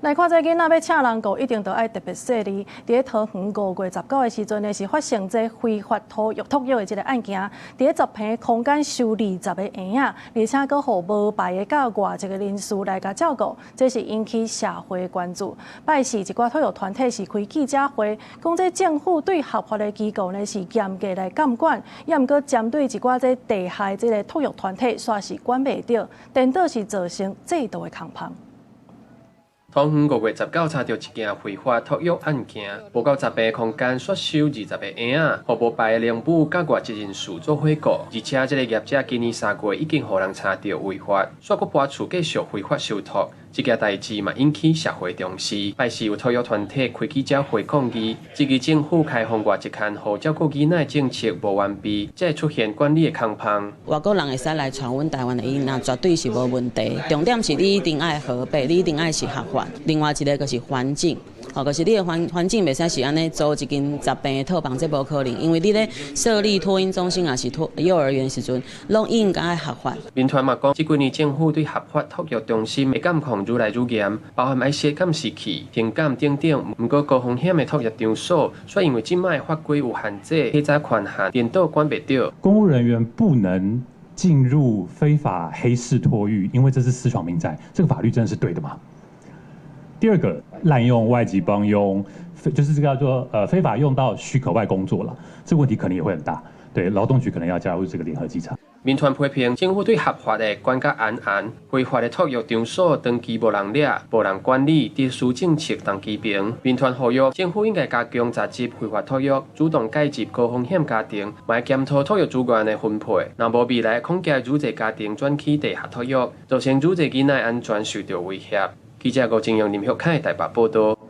來看這囡仔欲請人顧，一定著愛特別細膩。佇咧桃園5月19的時陣呢，是發生這非法托育托育的這个案件。佇咧十坪空間收二十个嬰仔，而且閣予無牌的佮外籍的人士來共照顧，這是引起社會關注。拜四一寡托育團體是開記者會，講這政府對合法的機構呢是嚴格來監管，也毋過針對一寡這地下這个托育團體，煞是管袂著，顛倒是造成制度的空縫。桃園5月19查著一件非法托育案件，無夠十坪空間，煞收20個嬰仔，予無牌的靈母佮外籍人士做伙顧，而且這个業者今年3月已經予人查著違法，煞閣搬厝繼續非法收托。這件代誌嘛引起社會重視。拜四有托育團體開記者會抗議，質疑政府開放外籍看護照顧囡仔的政策無完備，才會出現管理的空縫。外國人會使來帶阮台灣的囡仔，絕對是無問題。重點是你一定愛核備，你一定愛是合法。另外一个就是環境，吼，就是你的環境袂使是按呢租一間十坪的套房，這無可能，因為你咧設立托嬰中心抑是托幼兒園時陣，攏應該愛合法。民團嘛講，這幾年政府對合法托育中心的監控愈來愈嚴，包含愛設監視器、停監等等。毋過高風險的托育場所，卻因為這擺法規有限制，提早權限，顛倒管袂著。公務人員不能進入非法黑市托育，因為這是私闖民宅，這個法律真的是對的嗎？第二個，濫用外籍幫傭，就是這個叫做非法用到許可外工作了，這個問題可能也會很大。對，勞動局可能要加入這個聯合稽查。民團批評政府對合法的管甲嚴嚴，非法的托育場所長期無人掠、無人管理，特殊政策當機平。民團呼籲政府應該加強查緝非法托育，主動介入高風險家庭，嘛檢討托育資源的分配。若無未來恐驚愈濟家庭轉去地下托育，造成愈濟囡仔安全受著威脅。記者吳正陽、林玉凱台北報導。